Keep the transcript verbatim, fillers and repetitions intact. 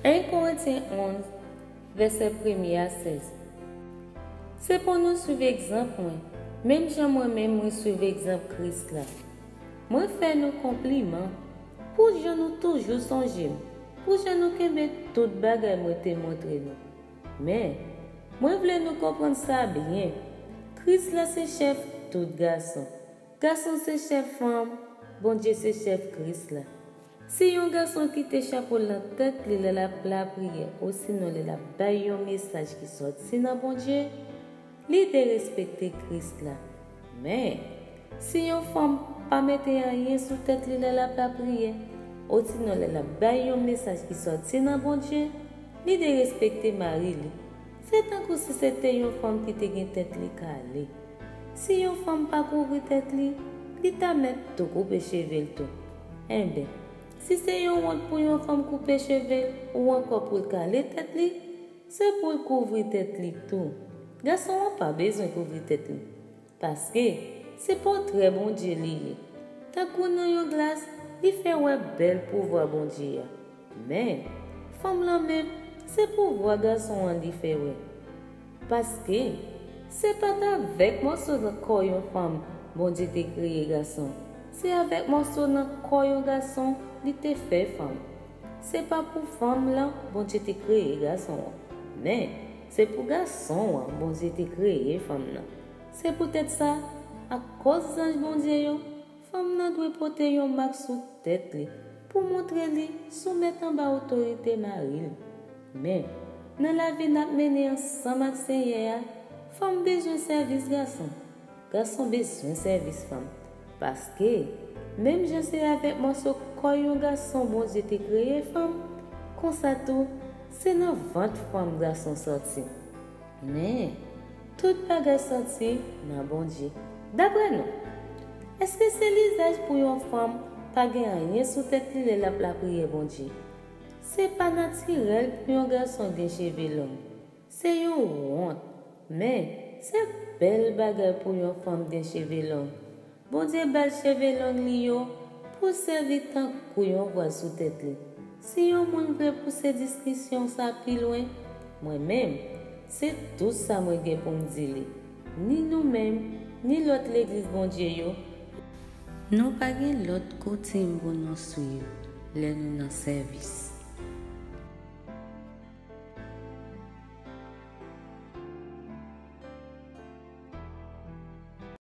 En Korentyen onz, vèsè premye a sèz. Se pou nou suiv egzanp mwen, menm jan mwen menm mwen suiv egzanp Kris la. Mwen fè nou konpliman pou jan nou toujou sonje m, pou jan nou kenbe tout bagay mwen te montre nou. Men, mwen vle nou konprann sa byen. Kris la se chèf tout gason. Gason se chèf fanm, Bondye se chèf Kris la. Si yon gason kite chapo l nan tèt li lè l ap lapriyè, osinon lè l ap bay yon mesaj ki sòti nan Bondye, li derespekte Kris la. Men, si yon fanm pa mete anyen sou tèt li lè l ap lapriyè, osinon lè l ap bay yon mesaj ki sòti nan Bondye, li derespekte mari li. Se tankou si se te yon fanm ki te gen tèt li kale. Si yon fanm pa kouvri tèt li, li ta mèt tou koupe cheve l tou. Enben, si se yon wont pou yon fanm koupe cheve l ou ankò pou l kale tèt li, se pou l kouvri tèt li tou. Gason an pa bezwen kouvri tèt li, paske se pòtrè Bondye li ye. Tankou nan yon glas, li fè wè bèl pouvwa Bondye a. Men, fanm lan menm, se pouvwa gason an li fè wè. Paske, se pa t avèk mòso nan kò yon fanm Bondye te kreye gason. Se avèk mòso nan kò yon gason li te fè fanm. Se pa pou fanm lan Bondye te kreye gason an. Men, se pou gason an Bondye te kreye fanm nan. Se poutèt sa, akòz zanj Bondye yo, fanm nan dwe pote yon mak sou tèt li pou montre li soumèt anba otorite mari l. Men, nan lavi n ap mennen ansanm ak Senyè a, fanm bezwen sèvis gason. Gason bezwen sèvis fanm. Paske, menm jan se avèk mòso kò yon gason Bondye te kreye fanm, konsa tou, se nan vant fanm gason sòti. Men, tout bagay sòti nan Bondye. Daprè nou, èske se lizaj pou yon fanm pa gen anyen sou tèt li lè l ap lapriyè Bondye? Se pa natirèl pou yon gason gen cheve long. Se yon wont. Men, se bèl bagay pou yon fanm gen cheve long. Bondye ba l cheve long li yo pou sèvi tankou yon vwal sou tèt li. Si yon moun vle pouse diskisyon sa pi lwen, mwen menm, se tou sa mwen gen pou m di li. Ni nou menm, ni lòt legliz Bondye yo, nou pa gen lòt koutim pou nou swiv lè nou nan sèvis.